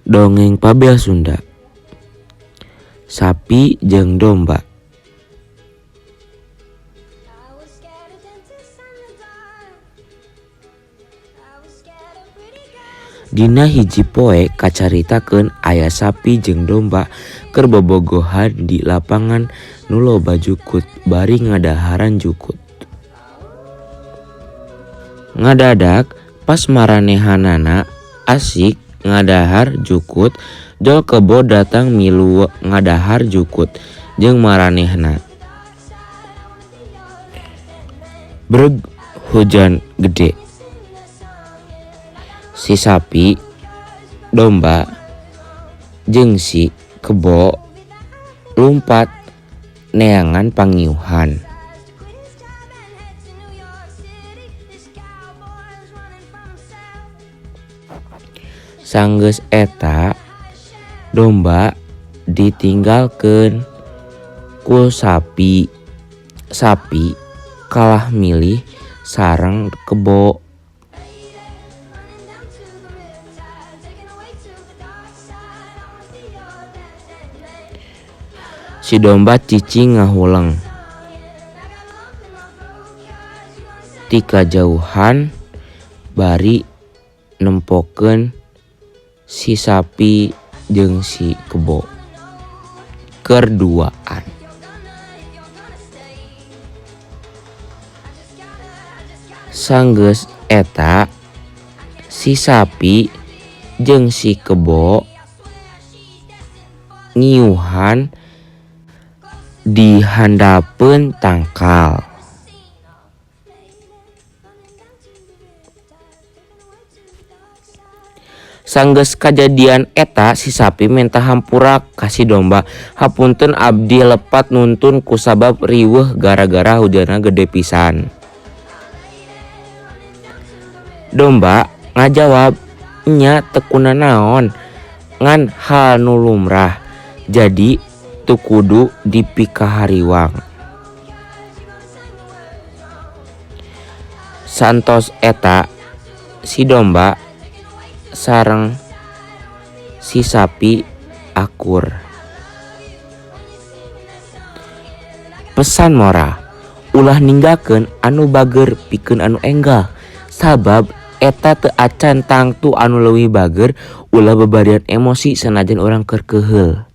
Dongeng Fabel Sunda Sapi jeung Domba. Dina hiji poe kacaritakeun aya sapi jeung domba keur bobogohan di lapangan nu loba jukut bari ngadaharan jukut. Ngadadak pas maranehanana asik ngadahar jukut, jol kebo datang milu ngadahar jukut jeung maranehna. Breg hujan gede. Si sapi, domba, jeung si kebo lumpat neangan pangiuhan. Sanggeus eta domba ditinggalkeun ku sapi. Sapi kalah milih sareng kebo. Si domba cicing ngahuleng. Ti kajauhan bari nempokeun si sapi jeung si kebo keur duaan. Sanggeus eta si sapi jeung si kebo ngiuhan di handapeun tangkal. Sanggeus kajadian eta si sapi menta hampura ka si domba, hapunten abdi lepat nuntun kusabab riweuh gara-gara hujanna gede pisan. Domba ngajawab, nya teu kunanaon ngan hal nu lumrah jadi teu kudu dipikahariwang. Saentos eta si domba sareng si sapi akur. Pesan moral, ulah ninggalkeun anu bager pikeun anu enggal, sabab eta teu acan tangtu anu leuwih bager. Ulah babarian emosi sanajan urang keur keuheul.